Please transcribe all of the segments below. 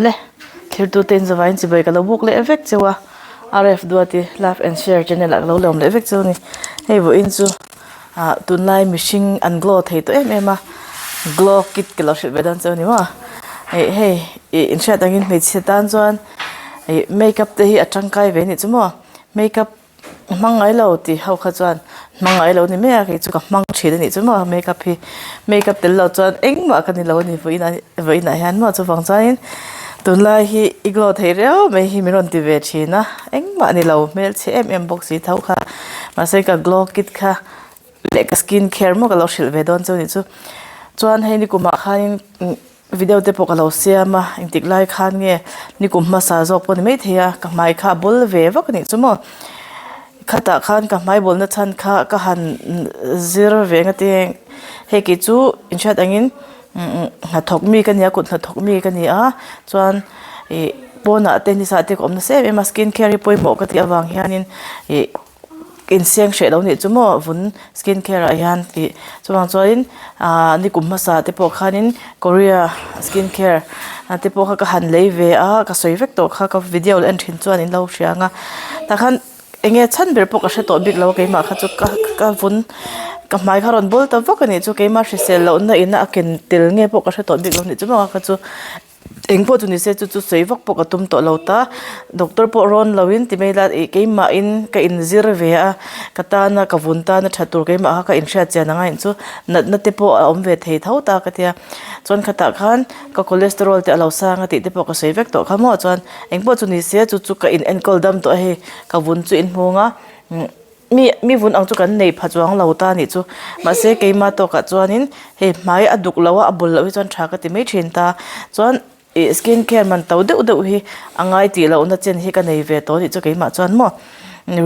Le thirtute in zavaiin chibai ka lo buk leh vek cheu a RF Duati love and share channel ah ka lo lawm leh vek cheu a ni hei vawiin chu ah tunlai mihring an glow thei tawh em em a glow kit ka lo hrilh ve dawn cheu a ni maw ih hei ih inhriat angin hmeichhe tan chuan ih makeup te hi a tangkai ve a nih chu maw makeup Hmang ngai lo tih ho kha chuan hmang ngai lo ni mai a kei chu ka hmang thin a nih chu maw makeup hi makeup tel lo chuan engmah ka ni lo a ni vawiin vawiinah hian maw chuvang chuanin tunlai hi i glow thei riau mai hi min rawn ti ve thin a engmah ni lo hmelchhe em em bawk si tho kha mahse ka glow kit kha leh ka skin care maw ka lo hrilh ve dawn chu a nih chu chuan hei nikumah khanin. Video te pawh ka lo siam a, engtik lai khan nge nikum hmasa zawk pawh ni maithei a, ka hmai kha a bawl ve vak a nih chu maw. Khatah khan ka hmai bawlna chhan kha ka han zir ve ang a ti heng hei kei chu inhriat angin hnathawk mi ka ni a, kut hnathawk mi ka ni a, chuan ih pawnah te nisa te ka awm nasa em em a, skin care hi pawimawh ka tih avang hianin ih. Inseng hreh lo nih chu maw vun skin care ah hian tih chuvang chuanin ahh nikum hmasa te pawh khanin korea skin care te pawh kha ka han lei ve a ka sawi vek tawh kha ka video en thin chuan in lo hria ang a tah khan eng nge chhan ber pawh ka hre tawh bik lo a keimah kha chu ka ka vun ka hmai kha rawn bawl ta vak a nih chu keimah hrisel lohna in a ken tel nge pawh ka hre tawh bik lo a nih chu maw kha chu. Eng pawh chu ni se chu chu sawi vak pawh ka tum tawh lo ta, doctor pawh rawn lo in ti mai ila ih keimah in ka in zir ve a, ka tana ka vun tana tha tur keimah kha ka in hriat chian anga in chu natna te pawh a awm ve thei tho ta ka tia, chuan khatah khan ka cholesterol te a lo sang a tih te pawh ka sawi vek tawh kha maw chuan eng pawh chu ni se chu chu ka in enkawl dam tawh a hei ka vun chu in hmung a. Mi mi vun ang chu kan nei pha chuang lo ta anih chu mahse keima tawkah chuanin hei hmai a duk loh a a bul loh hi chuan tha ka ti mai thin ta chuan ih skin care man to deuh deuh hi a ngai tih lohna chen hi ka nei ve tawh anih chu keimah chuan maw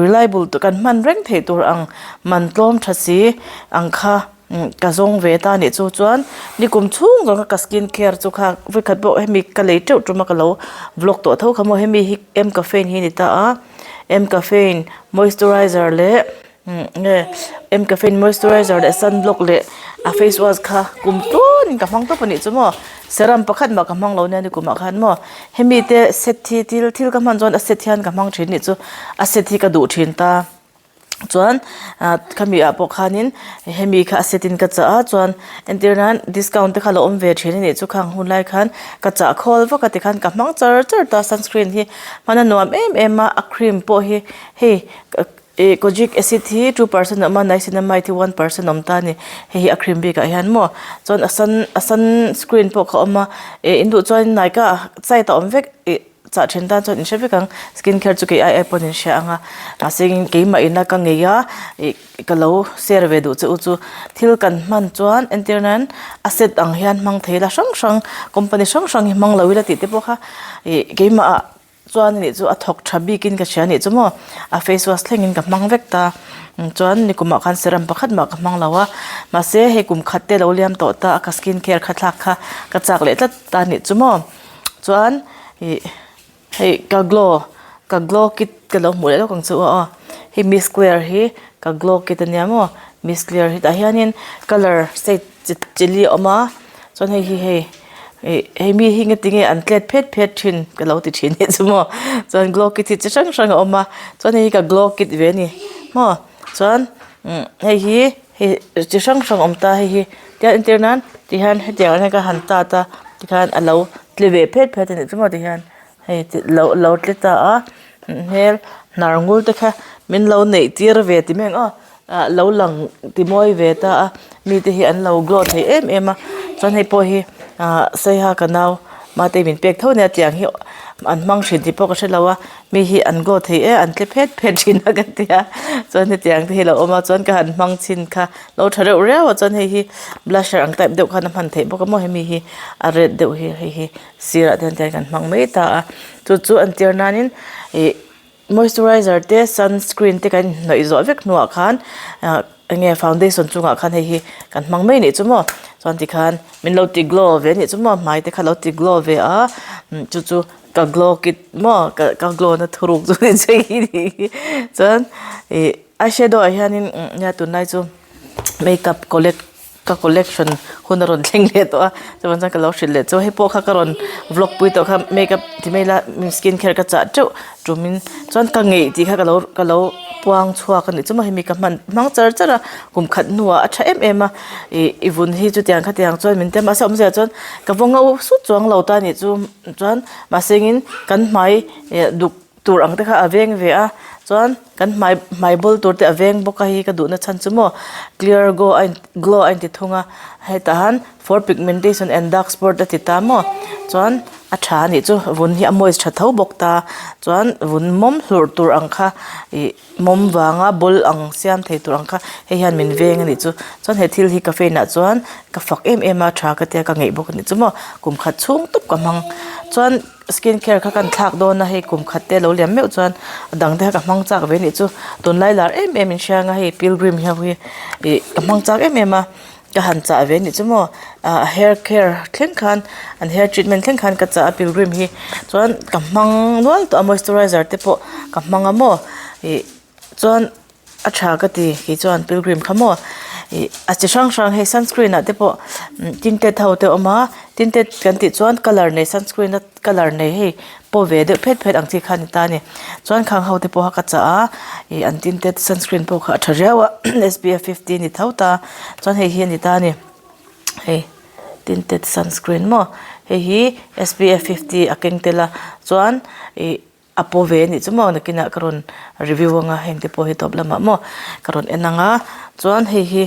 reliable kan hman reng theih tur ang man tlawm tha si ang kha ka zawng ve ta anih chu chuan nikum chhung zawng kha ka skin care chu kha vawikhat pawh hemi ka lei teuh tum a ka lo vlog tawh tho kha maw hemi hi m caffeine hi a ni ta a. M caffeine moisturizer leh nge m caffeine moisturizer leh sunblock leh a face wash kha kum tluanin ka hmang tawp a nih chu maw serum pakhat mah ka hmang lo nia nikumah khan maw hemi te set hi thil thil ka hman chuan a set hian ka hmang thin a nih chu a set hi ka duh thin ta chuan ah khami ah pawh khanin hemi kha a set in ka chah a chuan entir nan discount te kha a lo awm ve thin a nih chu khang hun lai khan ka chah khawl vak a tikhan ka hmang char char ta sunscreen hi. Hman a nuam em em a a cream pawh hi hei ih kojic acid hi 2 percent a awm a niacinamide hi 1 percent a awm ta a ni hei hi a cream bikah hian maw chuan a sun a sunscreen pawh kha a awm a ih in duh chuan Nykaa ah site a awm vek ih chah then tan chuan in hre vek ang skin care chu kei ai ai pawn in hria ang a mahse keimah ina ka ngei a ih ka lo share ve duh che u chu thil kan hman chuan entir nan a set ang hian hmang thei ila hrang hrang company hrang hrang hi hmang lo ila tih te pawh kha ih keimah ah chuan anih chu a thawk tha bik in ka hria anih chu maw a face wash thleng in ka hmang vek ta chuan nikum ah khan serum pakhat mah ka hmang lo a mahse hei kum khat te lo liam tawh ta a ka skin care kha thlak kha ka chak leh tlat ta anih chu maw chuan ih. Hei ka glow ka glow kit ka lo hmuh leh lawk ang chu aw hei miss clear hi ka glow kit ania maw miss clear hi tah hianin colour shade chi chili a awm a chuan hei hi hei ih hei mi hi nge tinge an tlet phet phet thin ka lo ti thin anih chu maw chuan glow kit hi chi hrang hrang a awm a chuan hei hi ka glow kit ve a ni maw chuan hei hi hei chi hrang hrang a awm ta hei hi tiang entir nan tihian hetiang ah hian ka han tat a tikhan a lo tle ve phet phet a nih chu maw tihian hei lo lo tle ta a hmel hnar ngul te kha min lo neih tir ve ti mai ang aw ah lo lang ti mawi ve ta a mite hi an lo glow thei em em a chuan hei pawh hi ah saiha ka nau mate min pek tho ania tiang hi an hmang thin tih pawh ka hrelo a mi hi an glow thei e an tle phet phet thin a ka tia chuan hetiang te hi a lo awm a chuan ka han hmang chhin kha. Lo tha reuh riau a chuan hei hi blusher ang type deuh khan a hman theih bawk a maw hemi hi a red deuh hi hei hi sirah te hian kan hmang mai ta a chu chu an tir nanin ih moisturizer te sunscreen te kan hnawih zawh vek hnuah khan ah eng nge foundation chungah khan hei hi kan hmang mai a nih chu maw chuan tikhan min lo ti glow ve a nih chu maw hmai te kha lo ti glow ve a chu chu ka glow kit maw ka glow na thuruk chu ni che hi chuan ih. Eyeshadow ah hianin nia tunlai chu makeup collect. Ka collection hun a rawn thleng leh tawh a chuvang chuan ka lo hrilh leh chu hei pawh kha ka rawn vlog pui tawh kha makeup ti mai ila skin care ka chah teuh tumin chuan ka ngeih tih kha ka lo ka lo puang chhuak a nih chu maw hemi ka hman hmang char char a kum khat hnuah a tha em em a ih i vun hi chutiang khatiang chuan min tem a mahse awmzia chuan ka va ngo sut chuang lo ta nih chu chuan mahse engin kan hmai eh duk tur ang te kha a veng ve a chuan kan hmai hmai bawl tur te a veng bawk a hei ka duhna chhan chu maw clear go a in glow a inti thung a hetah han for pigmentation and dark spot a ti ta maw chuan a tha a nih chu vun hi a moist tha tho bawk ta chuan vun mawm hlurh tur ang kha ih mawm vanga bawl ang siam thei tur ang kha hei hian min veng a nih chu chuan he thil hi cafe inah chuan ka fak em em a tha ka tia ka ngeih bawk a nih chu maw kum khat chhung tawp ka hmang chuan. Skin care kha kan thlak dawn a hei kum khat te lo liam meuh chuan a dang te kha ka hmang chak ve a nih chu tunlai lar em em in hriang a hei pilgrim ho hi ih ka hmang chak em em a ka han chah ve a nih chu maw ah hair care thleng khan an hair treatment thleng khan ka chah a pilgrim hi chuan ka hmang nual tawh a moisturizer te pawh ka hmang a maw ih chuan. A tha ka ti kei chuan pilgrim kha maw ih a chi hrang hrang hei sunscreen ah te pawh tinted ho te a awm a tinted kan tih chuan colour nei sunscreen a colour nei hei paw ve deuh phet phet ang chi kha a ni ta a ni chuan khang ho te pawh kha ka chah a ih an tinted sunscreen pawh kha a tha riau a S P F fifty a ni tho ta chuan hei hi a ni ta a ni hei tinted sunscreen maw hei hi S P F fifty a keng tel a chuan ih. A paw ve anih chu maw nakinah ka rawn review anga heng te pawh hi tawp lamah maw ka rawn en ang a chuan hei hi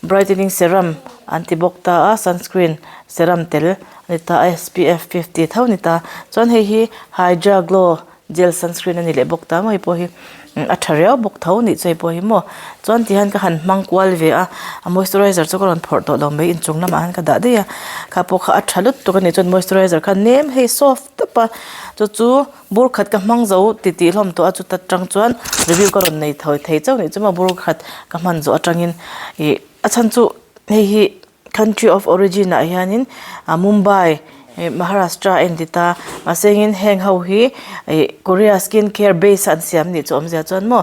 brightening serum an ti bawk ta a sunscreen serum tel a ni ta a S P F fifty tho a ni ta chuan hei hi hydra glow gel sunscreen a ni leh bawk ta maw hei pawh hi a tha riau bawk tho anih chu hei pawh hi maw chuan ti hian ka han hmang kual ve a a moisturizer chu ka rawn phawrh tawh lo mai inchung lamah hian ka dah daih a kha pawh kha a tha lutuk a ni chuan moisturizer kha nem hei soft tawp a chu chu bur khat ka hmang zo ti tih hlawm tawh a chuta tang chuan review ka rawn nei thawi thei chauh anih chu maw bur khat ka hman zawh atangin ih a chhan chu hei hi country of origin ah hianin ah mumbai ih maharashtra a inti ta mahse engin heng ho hi ih korea skin care base a an siam anih chu awmzia chuan maw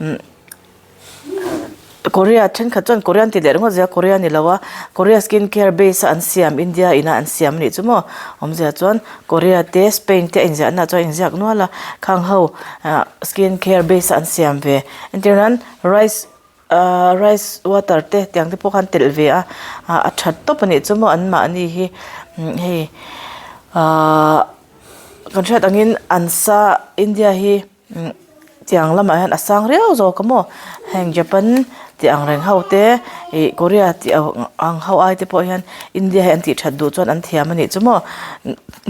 umm. Korea thenkhat chuan Korean ti leh ringawt zel a Korea ni lo a Korea skin care base a an siam India ina an siam anih chu maw awmzia chuan Korea te Spain te a inziahna ah chuan a inziak nual a khang ho ah skin care base a an siam ve entir nan rice ah rice water te tiang te pawh khan telh ve a ah a that tawp anih chu maw an mahni hi hei ah kan hriat angin an sa India hi. Tiang lamah hian a sang riau zawk a maw heng Japan tih ang reng ho te ih Korea tih ang ho ai te pawh hian India hi an tih that duh chuan an thiam a nih chu maw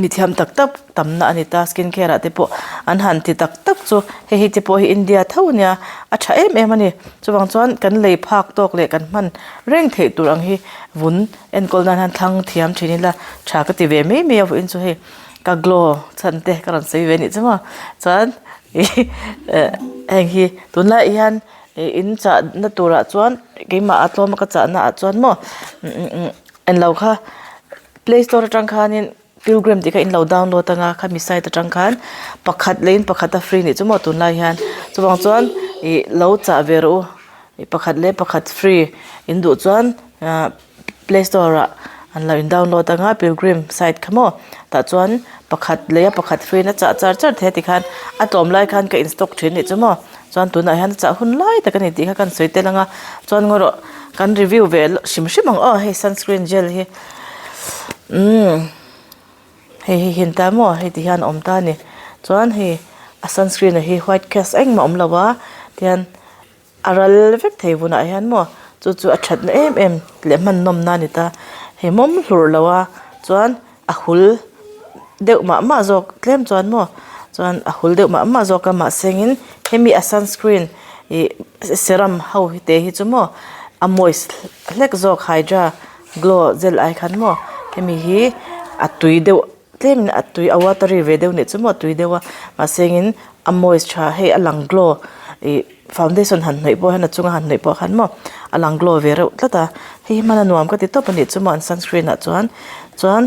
mi thiam tak tak tamna a ni ta skin care ah te pawh an han ti tak tak chu hei hi te pawh hi India tho a nia a tha em em a ni chuvang chuan kan lei phak tawk leh kan hman reng theih tur ang hi vun enkawl nan hian thlang thiam thin ila tha ka ti ve mai mai a vawiin chu hei. Ka glow chhan te ka rawn sawi ve anih chu maw chuan ih heng hi tunlai hian ih in chah na turah chuan keimah a tlawm a ka chah na ah chuan maw englo kha play store atang khanin pilgrim tih kha in lo download anga khami site atang khan pakhat leh in pakhat a free anih chu maw tunlai hian chuvang chuan ih lo chah ve rawh u pakhat leh pakhat free in duh chuan ah. Play store ah an lo in download anga pilgrim site kha maw tah chuan pakhat leh a pakhat free in a chah char char thei a tikhan a tlawm lai khan ka in stock thin anih chu maw chuan tunah hian a chah hun lai tak ani tih kha ka han sawi tel anga chuan ngaw rawh kan review ve hrim hrim ang aw hei sunscreen gel hi umm hei hi hin ta maw hei ti hian a awm ta ani chuan hei a sunscreen ah hi white cast engmah a awm lo a tihian. A ral vek thei vunah hian maw chu chu a thatna em em leh hman nawmna a ni ta hei mawm hlurh lo a chuan a hul deuh mah mah zawk tlem chuan maw chuan a hul deuh mah mah zawk a mahse engin hemi a sunscreen ih serum ho hi te hi chu maw a moist hlek zawk hydra glow gel ai khan maw hemi hi a tui deuh tlemin a tui a watery ve deuh nih chu maw a tui deuh a mahse engin a moist tha hei a lang glow ih foundation han hnawih pawh hian a chunga han hnawih pawh khan maw a lang glow ve reuh tlat a hei hi hman a nuam ka ti tawp a nih chu maw an sunscreen ah chuan chuan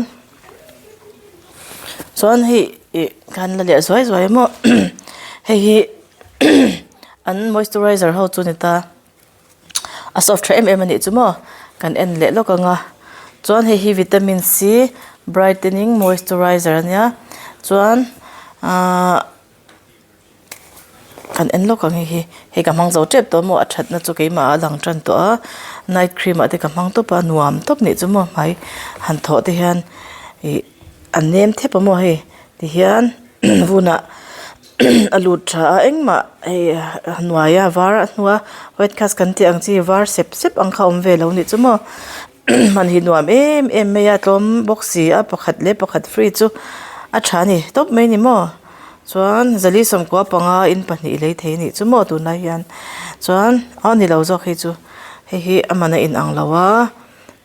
chuan hei ih ka han la leh zuai zuai a maw hei hi an moisturizer ho chu a ni ta. A soft tha em em a nih chu maw. Kan en leh lawk ang a chuan hei hi vitamin C brightening moisturizer a nia chuan ahh kan en lawk ang hei hi hei ka hmang zo tep tawh maw a thatna chu keimah ah a lang tan tawh a night cream ah te ka hmang tawp a nuam tawp nih chu maw hmai han thawh te hian ih a nem thep a maw hei tihian vunah a lut tha a engmah hei a hnuaia var a hnua white cast kan tih ang chi var sep sep ang kha a awm ve lo nih chu maw hman hi nuam em em mai a tlawm bawk si a pakhat leh pakhat free chu a tha a ni tawp mai a ni maw chuan zali sawmkua panga in pahnih lei thei a nih chu maw tunlai hian chuan a ni lo zawk hei chu hei hi a man a inang lo a.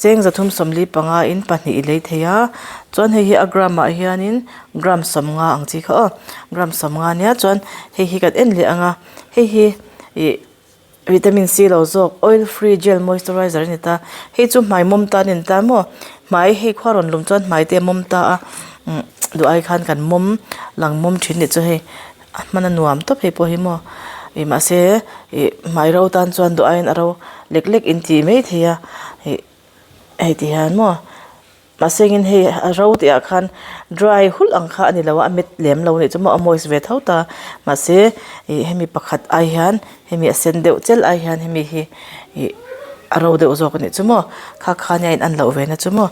Cheng zathum sawmli panga in pahnih i lei thei a chuan hei hi a gram ah hianin gram sawmnga ang chi kha aw gram sawmnga ania chuan hei hi kan en leh ang a hei hi ih vitamin C lo zawk oil free gel moisturizer a ni ta hei chu hmai mawm tan a ni ta maw hmai hei khua rawn lum chuan hmai te a mawm ta a umm duh ai khan kan mawm lang mawm thin nih chu hei a hman a nuam tawp hei pawh hi maw ih mahse ih hmai ro tan chuan duh aiin a ro lek lek in tih mai thei a ih hei ti hian maw mahse engin hei a ro tih ah khan dry hulh ang kha a ni lo a a met lem lo anih chu maw a moist ve tho ta mahse ih hemi pakhat ai hian hemi a sen deuh chel ai hian hemi hi ih a ro deuh zawk anih chu maw kha kha nia in an loh ve na chu maw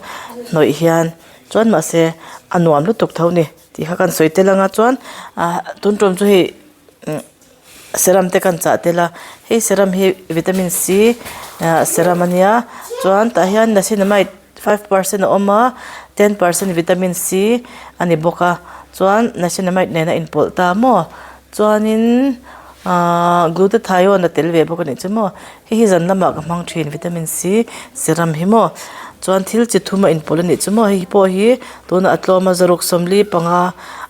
hnawih hian chuan mahse a nuam lutuk tho a ni. Tih kha kan sawi tel anga chuan ah tun tum chu hei umm serum te kan chah tel a hei serum hi vitamin C ah serum ania chuan tah hian niacinamide five percent a awm a ten percent vitamin C a ni bawk a chuan niacinamide nen a inpawlh ta maw chuanin ahh glutathione a tel ve bawk a nih chu maw. Hei hi zan lamah ka hmang thin vitamin C serum hi maw chuan thil chi thum a inpawlh a nih chu maw hei pawh hi tunah a tlawm a zaruk sawmli panga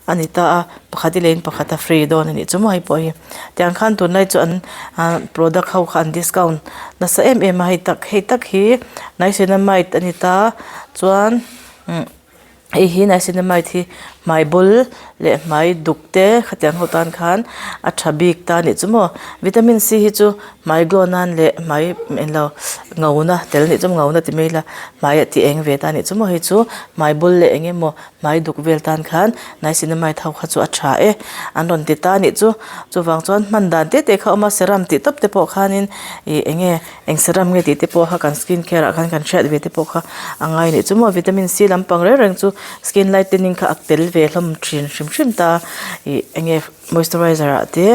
a ni ta a pakhat i leiin pakhat a free dawn a nih chu maw hei pawh hi tiang khan tunlai chu an ah product ho kha an discount nasa em em a hei tak hei tak hi niacinamide a ni ta chuan umm. Hei hi niacinamide hi hmai bul leh hmai duk te khatiang ho tan khan a tha bik ta anih chu maw vitamin C hi chu hmai glow nan leh hmai englo ngo na tel anih chu ngo na ti mai ila hmai a ti eng ve ta anih chu maw hei chu hmai bul leh eng emaw hmai duk vel tan khan niacinamide ho kha chu a tha e an rawn ti ta anih chu chuvang chuan hman dan te te kha a awm a serum tih tawp te pawh khanin ih eng nge. Eng serum nge tih te pawh kha kan skin care ah khan kan hriat ve te pawh kha a ngai anih chu maw vitamin C lampang reng reng chu skin lightening kha a tel ve hlawm thin hrim hrim ta ih eng nge moisturizer ah te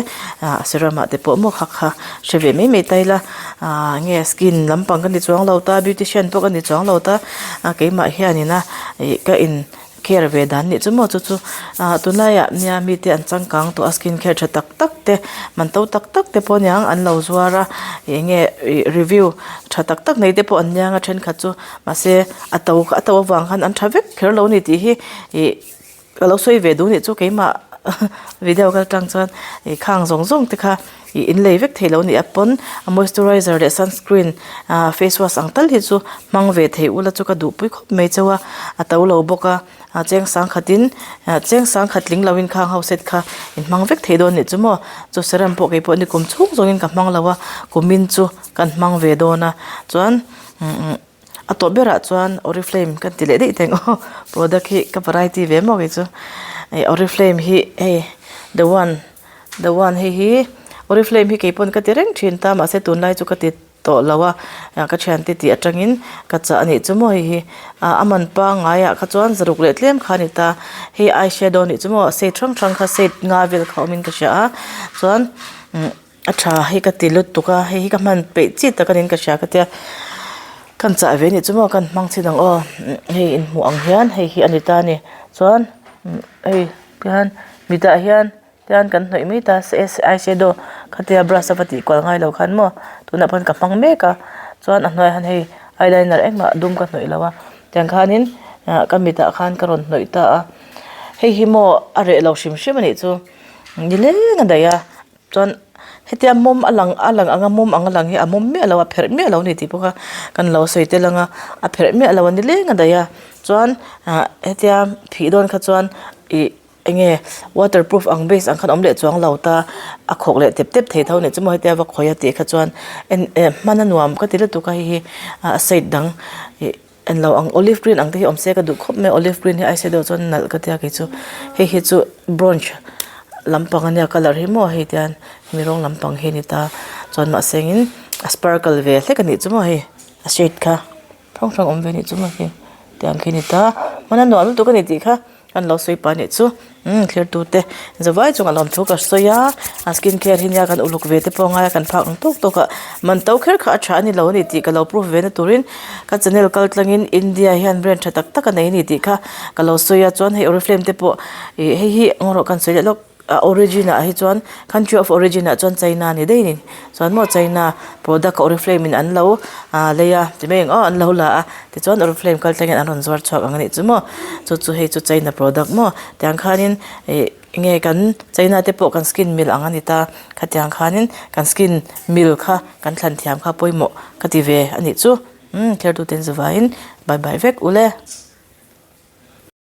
ah serum ah te pawh maw kha kha hre ve mai mai ta ila ah eng nge skin lampang ka ni chuang lo ta beautician pawh ka ni chuang lo ta a keimah hianin a ih ka in care ve dan nih chu maw chu chu ah tunlaiah nia mite an changkang tawh a skin care tha tak tak te man to tak tak te pawh aniang an lo zuar a eng nge ih review tha tak tak nei te pawh an niang a thenkhat chu mahse a to a to avang khan an tha vek kher lo a ni tih hi ih ka lo sawi ve duh nih chu keimah video kal tang chuan ih khang zawng zawng te kha. Ih in lei vek thei lo nih a pawn a moisturizer leh sunscreen ah face wash ang tal hi chu hmang ve thei ula chu ka duhpui khawp mai chauh a a to lo bawk a ah cheng sangkhat in ah cheng sangkhat tling lo in khang ho set kha in hmang vek thei dawn nih chu maw chu serum pawh keipawh ni kum chhung zawng in ka hmang lo a kumin chu kan hmang ve dawn a chuan umm a tawp berah chuan oriflame kan ti leh daih teng aw product hi ka variety ve maw kei chu ih oriflame hi hei the one. The one hei hi oriflame hi keipawn ka ti reng thin ta mahse tunlai chu ka ti tawh lo a ka thiante tih atangin ka chah anih chu maw hei hi ah a man pangngai ah kha chuan zaruk leh tlem kha a ni ta hei eye shadow anih chu maw shade hrang hrang kha shade nga vel kha awmin ka hria a chuan umm a tha hi ka ti lutuk a hei hi ka hman peih chi tak aniin ka hria ka tia kan chah ve anih chu maw kan hmang chhin ang aw hei inhmuh ang hian hei hi a ni ta a ni chuan hei tihian mitah hian. Tian kan hnawih mai ta eye shadow khatia brush a va tih kual ngai lo khan maw tunah pawh hian ka hmang mek a chuan a hnuaiah hian hei eyeliner engmah dum ka hnawih lo a tiang khanin ah ka mitah khan ka rawn hnawih ta a hei hi maw a reh lo hrim hrim a nih chu nileng a daih a chuan hetia mawm a lang a lang ang a mawm ang a lang hi a mawm miah lo a pherh miah lo a ni tih pawh kha kan lo sawi tel ang a a pherh miah lo a nileng a daih a chuan ah hetia phih dawn kha chuan ih. Enge waterproof ang base ang khan awm leh chuang lo ta a khawk leh tep tep thei tho nih chu maw hetia va khawi a tih kha chuan en eh hman a nuam ka ti lutuk a hei hi a side dang ih en lo ang olive green ang te hi awm se ka duh khawp mai a olive green hi eyeshadow chuan nalh ka tia kei chu hei hi chu bronze lampang ania colour hi maw hei tian hemi rawng lampang hi a ni ta chuan mahse in a sparkle ve hlek a nih chu maw hei a shade kha hrang hrang awm ve a nih chu maw hei tiang khi a ni ta hman a nuam lutuk a ni tih kha. Kan lo sawi pah nih chu umm thlir te zavai chungah lawmthu ka sawi a a skin care hi nia kan uluk ve te pawh a ngai a kan phak ang tawk tawk a man to kher kha a tha a ni lo a ni tih ka lo proof ve na turin ka channel kal tlangin India hian brand tha tak tak a nei a ni tih kha ka lo sawi a chuan hei oriflame te pawh ih hei hi ngaw rawh kan sawi leh lawk. A origin ah hi chuan country of origin ah chuan China a ni daih a ni chuan maw China product oriflame in an lo ah lei a ti mai ang aw an lo la a tichuan oriflame kal thlengin an rawn zuar chhuak ang a nih chu maw chu chu hei chu China product maw tiang khanin ih enge kan China te pawh kan skin mil ang a ni ta khatiang khanin kan skin mil kha kan thlan thiam kha pawimawh ka ti ve a nih chu umm thlertuten zuvaiin bye bye vek ule.